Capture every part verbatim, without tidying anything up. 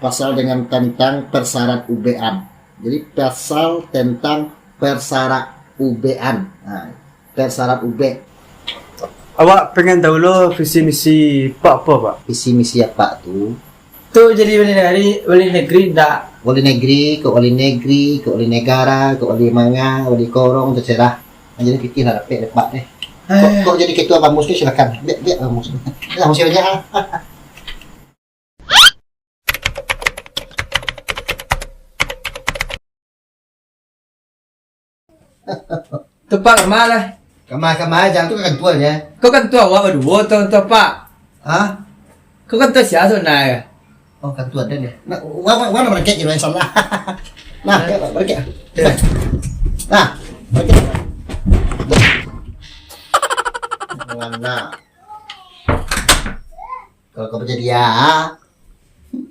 Pasal dengan tentang persyarat ubekan. Jadi, pasal tentang persyarat ubekan. Nah, persyarat ubek. Awak pengen tahu lo visi misi Pak apa, Pak? Visi misi Apak tu? Tu jadi wali negeri, wali negeri ndak? Wali negeri, kok wali negeri, kok wali negara, kok wali manga, wali korong, terserah. Jadi, pikirlah dapek dek Apak deh. Kok, eh, kok jadi ketua Bamus tu, silakan. Dek, dek Bamus. Bamus aja. Tepak lamah lah. Kama, kama aja tu kan tuanya. Kau kan tua, awak baduo tu, tua, Pak. Hah? Kau kan tua sia sebenarnya? Oh, kan tua ada dia. Nah, wa, wa, wa, mereka kira salah. Nah, ya, mereka. Ya. Nah, mereka. Mana? Kalau kau jadi ya,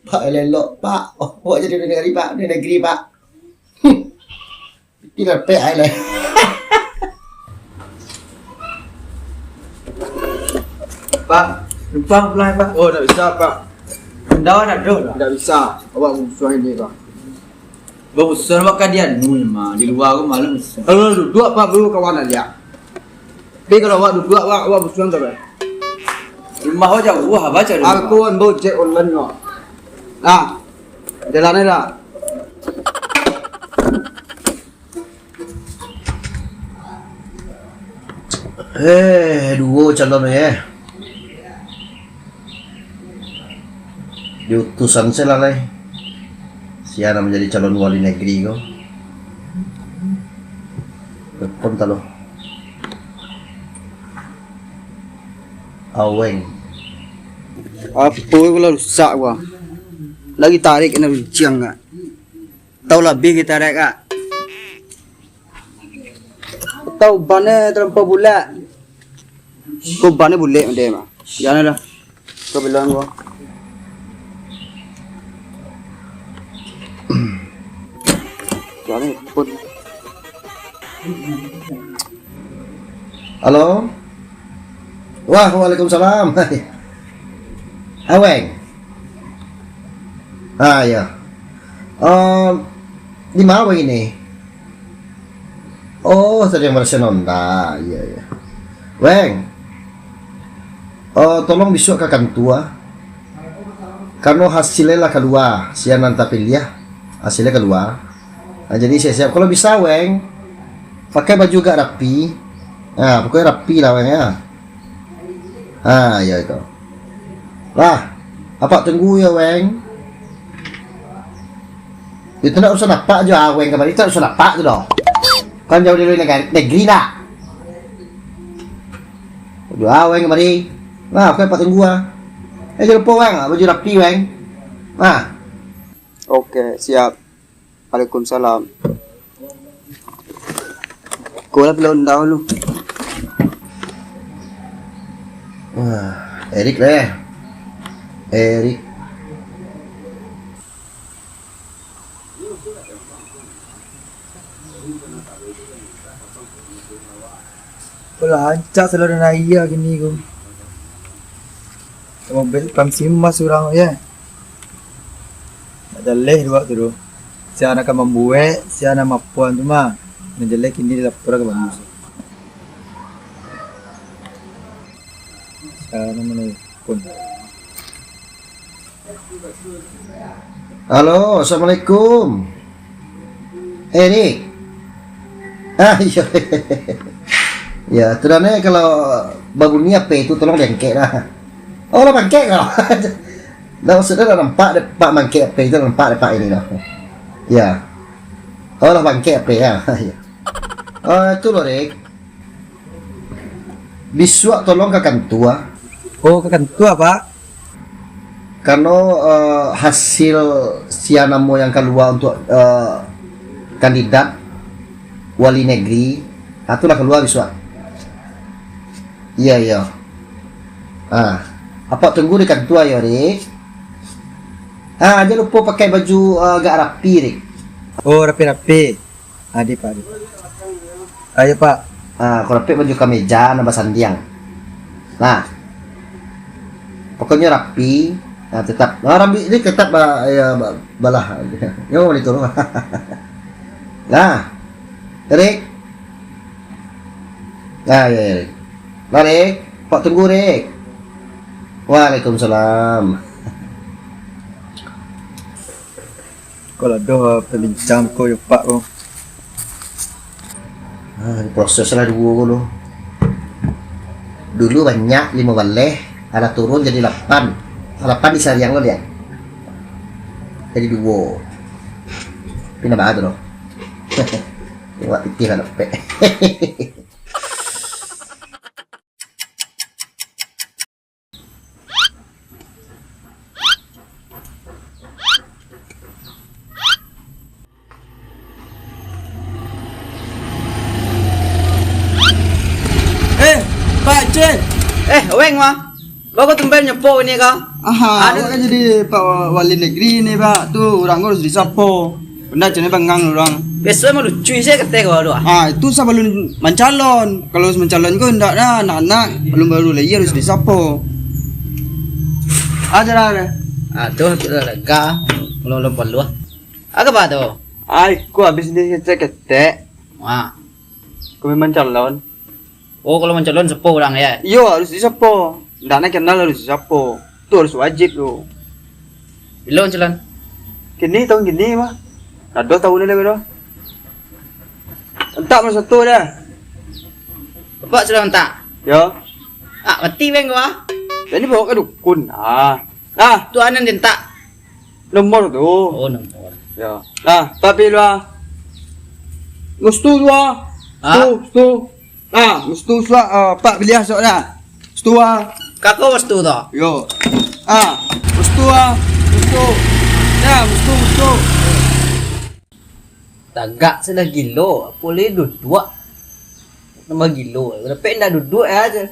Pak, elok-elok, Pak. Oh, awak jadi wali negeri, Pak. Wali negeri, Pak. Hmm. Tidak pek ai lah. Pak, numpang pulang, Pak. Oh, tak bisa, Pak. Anda nak duduk, Pak? Tak bisa. Awak musuh ini, Pak. Bamusuhan awak ka di anu je mah, di lua ko malam musuh. Kalau duduak, Pak, baru kawan aja. Tapi kalau awak duduak, awak, awak musuhan tu, Pak. Rumah awak jauah, Pak, cari rumah. Aku ambo ojek online kok. Nah, jalan aja dah. Eh, duo calon eh. Diutusan se lah lai. Sia nan manjadi calon wali negeri ko. Telepon talo. Aweng. Apo ko lah rusak ko. Lagi tarik kena runciang ka. Tau labih kita rek, Kak. Tau bannya terlampau bulat. Kok bannya bulat mende mah. Jangan lah. Kau bilang gua. Jangan pun. Halo? Wah, waalaikumsalam. Aweng. Ah, ya. Em, di mana Aweng ini? Oh, tadi yang berhasil nonda. Iya, iya. Weng. Eh, tolong bisuak ka kantua. Karano hasilnyo lah kalua, sia nan tapiliah, hasilnyo kalua. Nah, jadi siap-siap. Kalau bisa, Weng, pakai baju agak rapi. Nah, pokoknyo rapi lah, Weng, ya. Ha, iyo itu. Lah, apak tunggu yo, Weng. Itu ndak urusan apak jo, ah, Weng kamari, itu ndak urusan apak tu doh. Kan jauah dari luar negari, negeri ndak? Jo, ah, Weng kamari. Nah, oke, apak tunggu, ah. Eh, jangan lupa, Weng, baju rapi, Weng. Nah. Oke, siap. Waalaikumsalam. Ko lah pilih undang lu. Wah, Erik deh. Erik. Ko lah rancak saluran aia kini ko. Samo bek pam simas urang, yo. Ndak jaleh duo tu doh. Sia nan ka mambuek, sia nan mapuan tu mah. Nan jaleh kini dilapor ka bamus. Sia nan manelpon. Halo, assalamualaikum. Eh, Dik. Ah, iyo. Ya, tu dah, Nek, kalau babunyi H P itu tolong diangkek dah. Oh, lah bangkek kau. Dah, maksudnya dah nampak dek Pak mangkek H P itu, nampak dek Pak ini dah. Ya. Oh, lah bangkek H P ya. Ya. Eh, itu loh, Dik. Bisuak tolong ka kantua. Oh, ka kantua, Pak. Karano, eh, hasil sia namo yang kalua untuak, eh, kandidat wali negeri, ah, tu lah kalua bisuak. Iyo, iyo. Ah, apak tunggu di kantua yo, Dik. Ah, jan lupo pakai baju, eh, agak rapi, Dik. Oh, rapi-rapi. Adi, Pak, adi. Ayo, Pak. Ah, kau dapek baju kameja nan basandiang. Nah. Pokoknyo rapi, Ah, tetap. Ah, Rambi ni tetap, ah, ya, ba-, balah. Yo, boleh turun. Nah. Rik. Ah, ya, ya. Nah, Rik. Pak tunggu, Rik. Waalaikumsalam. Kalau ado pambincang ko jo Pak ko. Ah, proses lah duo ko lo. Dulu banyak limo baleh, alah turun jadi lapan. Lapan disariang lo liak. Jadi duo. Tapi ndak baa tu lo. Buek pitih lah dapek. Eh, Pak Cil. Eh, Weng, wah. Baa kok tumben nyepo ko? Aha, Aduh. Awak kan jadi Pak Wali Negeri ni, Pak. Tu urang ko harus disapo. Bana cak ni bangang urang. Biaso emang lucu isi kateh ko tu, ah. Ah, itu sabalun mancalon. Kalau mancalon ko indak dah, anak-anak balun baru lai harus disapo. Ah, dah, dah, dah. Ah, tu, tu dah lega. Ulun-ulun paluah. Ah, kapa tu? Ah, iko abih ni ketek-ketek. Wah. Ko mancalon. Oh, kalau mancalon sapo urang, ya? Iyo, harus disapo. Ndak nak kenal harus disapo. Tu harus wajib tu. Bilo mancalon? Kini, tahun kini mah. Ado tahun ni lai doh. Antak maso tu dah. Bapak sudah antak? Yo. Ah, mati beng gua. Tadi bawa ka dukun. Ah. Ah, tu anan dientak. Nomor tu. Oh, nomor. Yo. Ah, tapi lu ah. Mustu tu ah. Ah? Tu, tu. Ah, mustu suak, ah, Pak Biliah suak dah. Mustu ah. Kako mustu tu? Yo. Ah, mustu ah. Mustu. Ya, mustu, mustu. Tagak sudah gilo, apo lai duduak. Tambah gilo. Dapek indak duduak ya,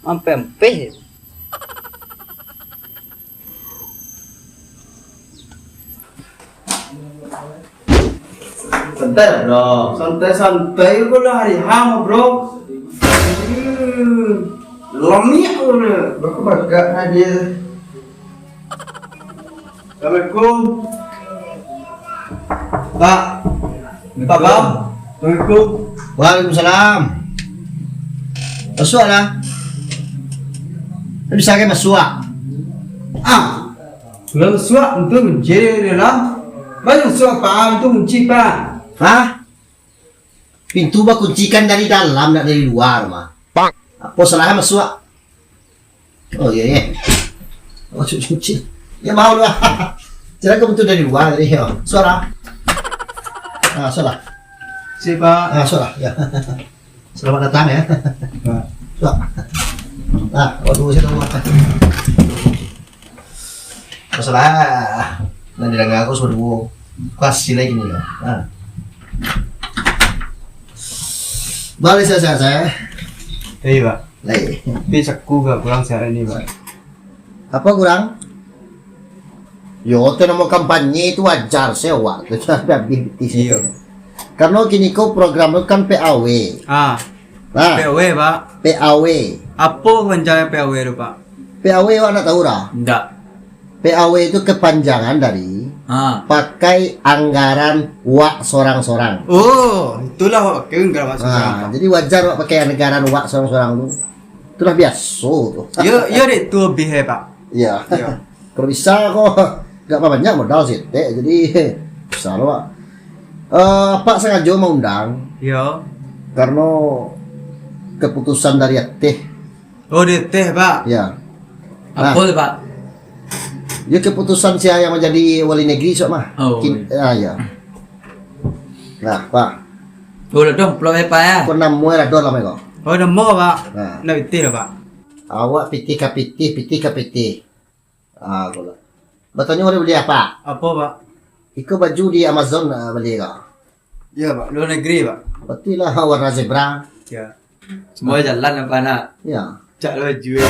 ampeh-ampeh. Santai lah, bro. Santai-santai ko lah hari H mah, bro. Hmm. Lamiak ko lah. Bagak-bagak nah dia. Assalamualaikum. Pak. Pak, Bang. Assalamualaikum. Waalaikumsalam. Masuaklah. Bisa kan masuak? Ah. Kalau masuak, untuang kunci dia lah. Banyak masuak, Pak, untuang kunci, Pak. Hah? Pintu bakuncikan dari dalam, ndak dari luar, mah. Apo salah masuak? Oh, iya, iya. Oh, cu-, cuci. Ya, mau lah. Kira ka pintu dari luar tadi, ya. Suara. Ah, suara. Siap, Pak. Ah, suara, ya. Selamat datang, ya. Pak. Suara. Ah, waduh, saya tahu. Masalah. Nan dilanggar ko suruah. Kasih lagi ni, ya. Ah. Balik saya, saya, saya. Iya, Pak. Lai. Tapi saku gak kurang siaran ni, Pak. Apa kurang? Yo, tu namo kampanye tu wajar se awak tu, habis pitih se. Iyo. Karena kini ko program tu kan P A W. Ah. Nah, P A W, Pak. P A W. Apo kepanjangan P A W tu, Pak? P A W awak ndak tahu dah? Ndak. P A W itu kepanjangan dari Ah. pakai anggaran wak sorang-sorang. Oh, itulah wak pakai anggaran wak sorang-sorang, Nah, Pak. jadi wajar wak pakai anggaran wak sorang-sorang tu. Itulah biaso tu. Yo, yo dek tu habis eh, Pak. Iya. Iya. Kalau bisa ko gak banyak modal sih, Dek. Jadi, bisa lo, Pak. Eh, Pak sengaja mengundang Yo. karena keputusan dari ateh. Oh, di ateh, Pak. Ya. Nah. Apa tu, Pak? Ya, keputusan sia yang menjadi wali negeri, sok mah. Oh, Kin-, iya. ah, ya. Nah, Pak. Oh, lah tu, amplop eh, Pak, ya? Ko namo lah doh lah, Pak. Oh, namo, Pak. Nah. Ndak pitih lah, Pak. Awak pitih ka pitih, pitih ka pitih. Ah, ko lah. Batanyo boleh beli apa? Apa, Pak? Iko baju di Amazon, ah, beli ko? Ya, Pak. Luar negeri, Pak. Betul lah, warna zebra. Ya. Semua jalan apa nak? Ya. Cak lo jual.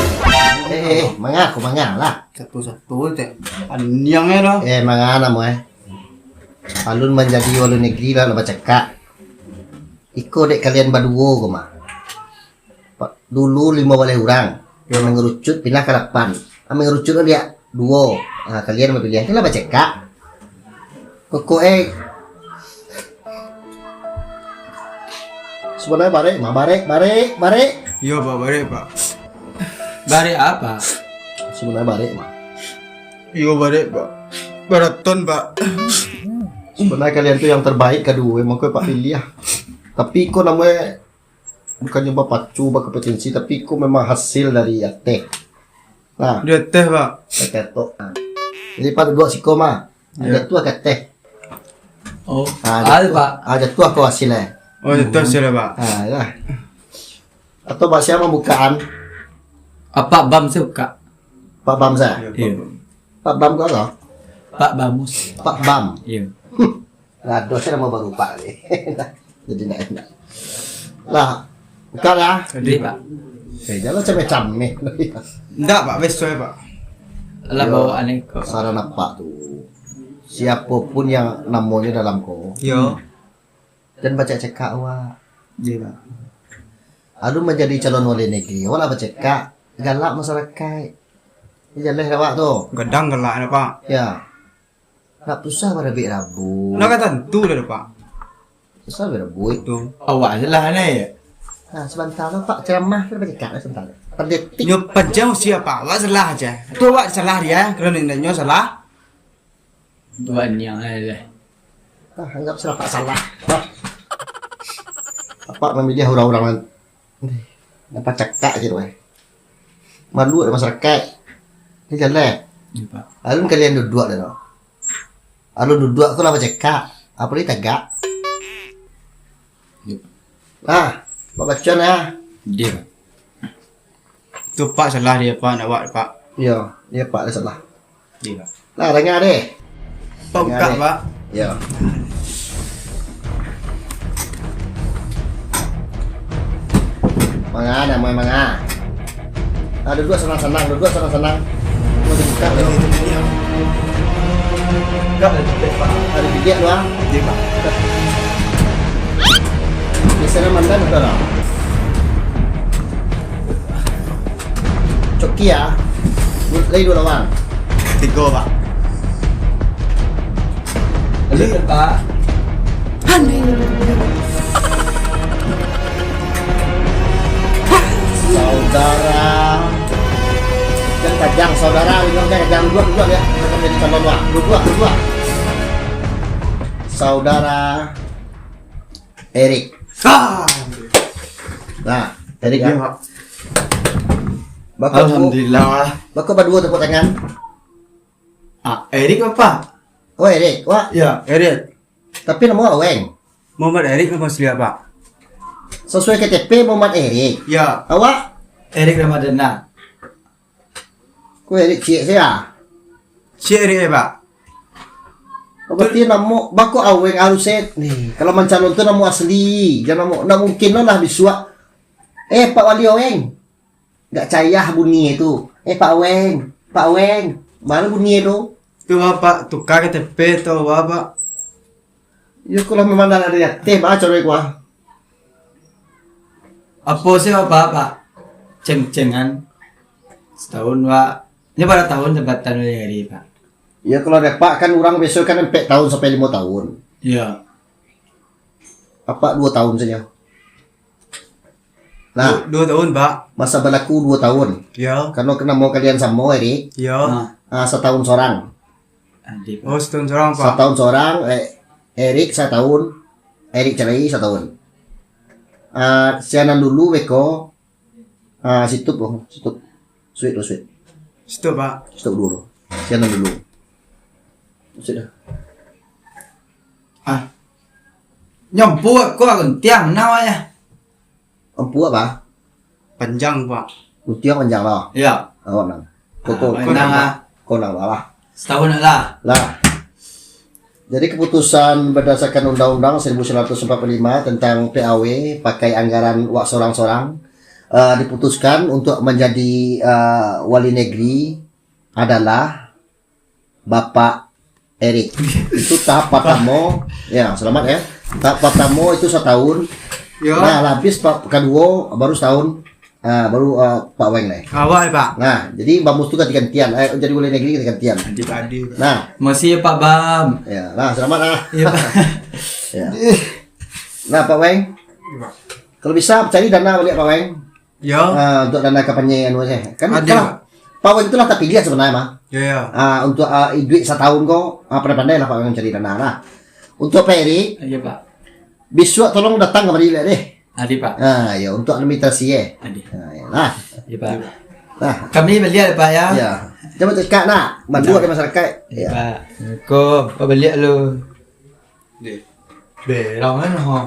Eh, eh, manga, ko manga lah. Satu-satu teh. Aniang ya dah. Eh, manga namo eh. Alun manjadi wali negeri lah, lah bacakak. Iko dek kalian baduo ko mah. Pa-, dulu limo baleh urang. Yo. Mangarucut pindah ka lapan. Ah, mangarucut lah dia. Duo. Ah, kalian bapiliah. Itulah bacekak. Koko, eh. Sabananyo barek mah, barek, barek, barek. Iyo, Pak, barek, Pak. Barek apa? Sabananyo barek mah. Iyo, barek, Pak. Baraton, Pak. Sabananyo kalian tu yang terbaik kaduo, emang ko Pak piliah. Tapi ko namonyo bukannyo bapacu, bakompetensi, tapi ko memang hasil dari ateh. Nah, Di ateh, Pak. Ateh tu. Nah. Jadi Pak duduak siko mah. Yo. Jatuah ka ateh. Oh, Ah, hal, jatuah. Pak. Ah, jatuah ko hasilnyo. Oh, jatuah hasilnyo, Pak. Ah, lah. Atau Pak sia mambukaan? Apak Bam se buka. Pak Bam se? Yo, Pak Iyo. Bam. Pak Bam ko apo? Pak Bamus. Pak Bam. Iyo. Lah, dosa nama baru Pak ni. Jadi nak enak. Lah, buka lah. Jadi, Pak. Eh, jangan cameh-cameh. Ndak, Pak, beso ya, Pak. Lah, Yo, bawaan ko. Saran apak tu. Siapapun yang namonyo dalam ko. Yo. Dan baca cekak awak. Iya, Pak. Alun manjadi calon wali negeri, awak lah bacekak, galak masyarakat. Jaleh awak tu. Gadang galak dah, Pak. Ya. Nak susah barabik rabuk. Nak kata tu dah, Pak. Susah barabik rabuk. Tu. Awak salah ni. Nah, sebentar tu, Pak, ceramah tu bacekak lah sebentar. Pendetik. Nyo panjang usia, Pak. Awak salah aja. Tu awak salah dia. Kalau nyo salah. Buat niang lah. Ah, anggap salah, Pak, salah. Wah. Apak mamiliah urang-urang nan, nan pacakak je tu, eh. Malu dek masyarakat. Ni jaleh. Iya, Pak. Alun kalian duduak dah tu. Alun duduak tu lah bacekak. Apo ni tagak? Iya, Pak. Nah, Pak baco nah. Iya, Pak. Tu Pak salah dia, Pak, nak buat, Pak. Iya, iya, Pak, dia salah. Iya, Pak. Nah, danga deh. Pak, danga buka, deh. Pak. Iya. Manga, dah, mulai manga. Nah, duduak sanang-sanang, duduak sanang-sanang. Mau dibuka, deh. Buka, deh, Pak. Ada bidik, Bang. Iya, Pak. Di sana mantan, betul, Bang? Coki ya. Lagi duo lawang. Tigo, Pak. Lagi, Pak. Saudara. Jangan tajang, saudara. Jangan tajang. Duduak, duduak ya. Kita akan jadi calon, Pak. Duduak, duduak. Saudara. Erik. Ah. Nah, Erik, Iya, ya. Pak. Bako duo. Alhamdulillah. Bako baduo tepuk tangan. Ah, Erik apa? Oh, Erik, wak. Ya, Erik. Tapi namo Aweng. Muhammad Erik namo asli, Pak. Sesuai K T P Muhammad Erik. Ya. Awak? Erik Ramadana. Ko Erik ciek sajo. Ciek Erik, eh, Pak. Oh, berarti namo bako Aweng harus set. Nih, kalau mancalon tu namo asli, jan namo, ndak mungkin lo lah bisuak. Eh, Pak Wali Aweng. Ndak cayah bunyi tu. Eh, Pak Aweng, Pak Aweng. Baru bunyi tu. Tu Bapak tukar K T P atau apa, Pak? Yo, kalau memang dah ada di ateh, bah, cari kuah. Apo sih, Bapak, Pak? Ceng-cengan. Setahun, Pak. Ini bara tahun jabatan dari, Pak? Ya, kalau dapat kan urang biaso kan ampek tahun sampai limo tahun. Iya. Apak duo tahun sajo. Nah, Duo, duo tahun, Pak. Masa balaku duo tahun. Iya. Karena kan namo kalian samo, Erik. Iya. Nah. Ah, satahun sorang. Adi, Pak. Oh, satahun sorang, Pak. Satahun sorang, eh, Erik satahun, Erik cerai satahun. Ah, sianan dulu beko, ah, situp loh, situp. Suit loh, suit. Situp, Pak. Situp dulu. Sianan dulu. Suit dah. Ah. Nyampu ko guntiang namanya. Ampu apa? Panjang, Pak. Guntiang panjang lah. Iya. Awak nang. Koko. Ah, kau nang, Pak. Kau nang lah. Setahun lah. Lah. Jadi keputusan berdasarkan Undang-Undang seribu sembilan ratus empat puluh lima tentang P A W pakai anggaran wak sorang-sorang, eh, diputuskan untuk menjadi, eh, wali negeri adalah Bapak Erik. Itu tahap pertama. Ya, selamat ya. Tahap pertama itu setahun. Ya. Nah, lah habis tahap kedua baru setahun. Ah, baru, ah, Pak Weng lai. Awak, Pak. Nah, jadi Bamus tu ganti-gantian. Eh, jadi uleh nagari ganti-gantian. Adi, Pak. Adi, Pak. Nah. Makasih ya, Pak Bam. Ya, nah, selamat lah. Iya, Pak. Ya. Nah, Pak Weng. Iya, Pak. Kalau bisa cari dana baliak, Pak Weng. Ya. Ah, untuk dana kampanye anu aja. Kan, adi, kalau Pak. Pak Weng tu lah tapiliah sebenarnya mah. Ya, ya. Ah, untuk, ah, duit satahun ko, ah, pandai-pandai lah Pak Weng cari dana lah. Untuk Pak Erik, iya, Pak. Bisuak tolong datang kamari lah deh. Adi, Pak. Ah, ya, untuk administrasi, eh. Adi. Ah, ya lah. Iya, Pak. Nah. Kami baliak, Pak, ya. Ya. Jangan cakap nak, bantu. Nah. Ada masyarakat. Ya. Pak. Assalamualaikum. Pak baliak lu. Deh. Berang kan, ha.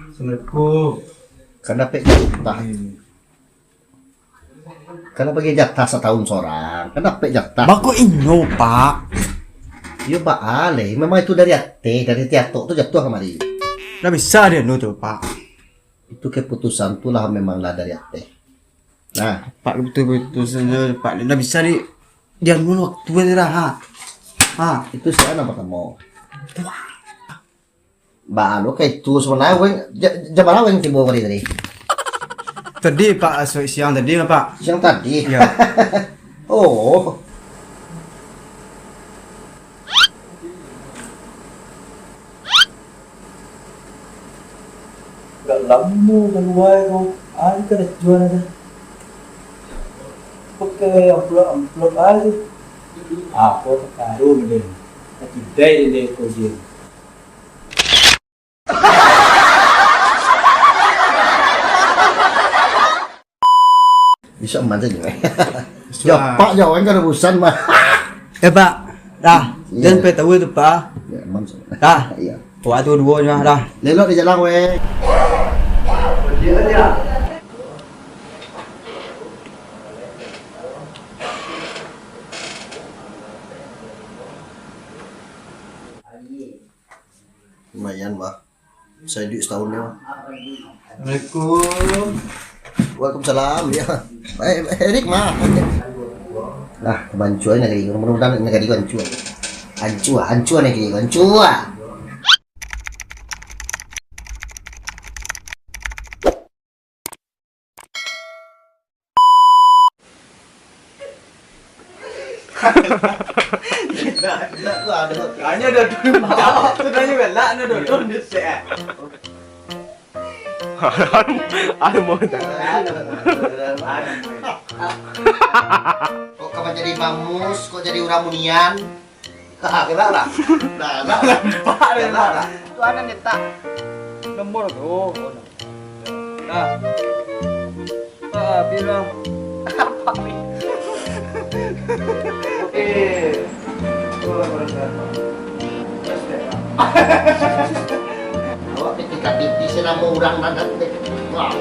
Assalamualaikum. Kan dapek jatah. Hmm. Kan dapek jatah satahun sorang. Kan dapek jatah. Bako inyo, Pak. Yo, Pak Aleh. Memang itu dari ateh, dari ateh atok tu jatuah kamari. Ndak bisa dia nu tu, Pak. Itu keputusan tu lah memang lah dari ateh. Nah. Pak, keputusan tu, Pak. Ndak bisa di, dianu waktu tu dah, ha. Ha. Itu sia nan partamo. Baa lo ka itu sabananyo, Weng, ja-, jam bara Weng tibo kamari tadi? Tadi, Pak, asuak siang tadi, Pak. Siang tadi? Iya. Oh. Agak lamo kalua ko. Ari kada jual ada. Pakai amplop-amplop aja. Apa perkara ni? Tidak ini ko je. Bisa aman saja. Bisa. Ya, Pak, jangan kada bosan, mah. Eh, Pak. Dah. Iya. Jangan sampai tahu itu, Pak. Ya, aman saja. Dah. Iya. Waktu dua nya dah. Lelok di jalan, weh. Lumayan, mah. Saya duit setahun ni, mah. Assalamualaikum. Waalaikumsalam, ya. Eh, eh, Erik, mah. Nah, bancua ni lagi. Mudah-mudahan ni lagi bancua. Hancua, hancua ni lagi, hancua. Hanyo dodon. Awak tu hanyo galak, hanyo dodon di sek. Aduh, mau tak? Kok ka jadi bamus, kok jadi urang bunian? Galak lah. Galak lah. Nampak deh, galak lah. Tu ado nyetak nomor tu. Nah. Ah, bilang. Apa ni? Oke. Awak ketika pipi senamo urang nadak. Wah.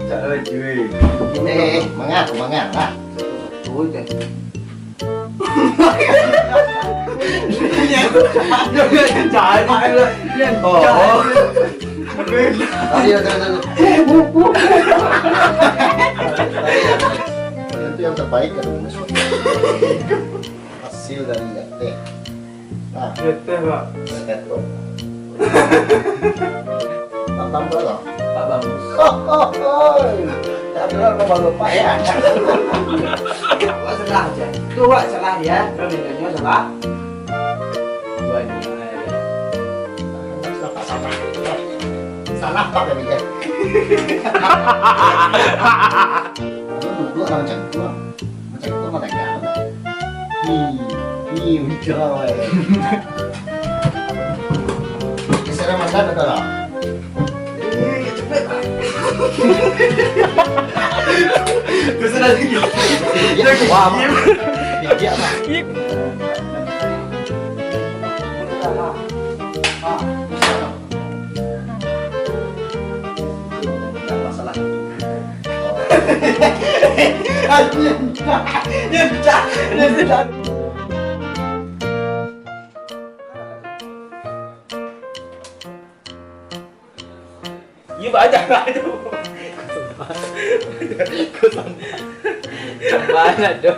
Cak lagi, weh. Eh, eh, eh, mangan, mangan, lah. Betul, Cak. Oh. Ayo, ayo, ayo. Itu yang terbaik kan, Mas. Hasil dari ateh. Nah. Ateh, Pak. Ateh, Pak. Tambah lah. Pak Bagus. Oh, oh, oh. Tapi lah, Pak Bagus, Pak, ya. Wah, salah aja. Itu, Pak, salah dia. Kan bedanya salah. Dua ini, mana ya? Salah, Pak, ya, Pak, ya. Salah, Pak, ya. Duduk lah macam tu, lah. Macam tu mah tak kira. Ni, ni, udah, weh. Geser makan, ada lah. Eh, cepet, Pak. Geser lagi. Ya, wah, Mak. Ya, Mak. Iya, banyak lah tu. Kau sampah. Banyak tu.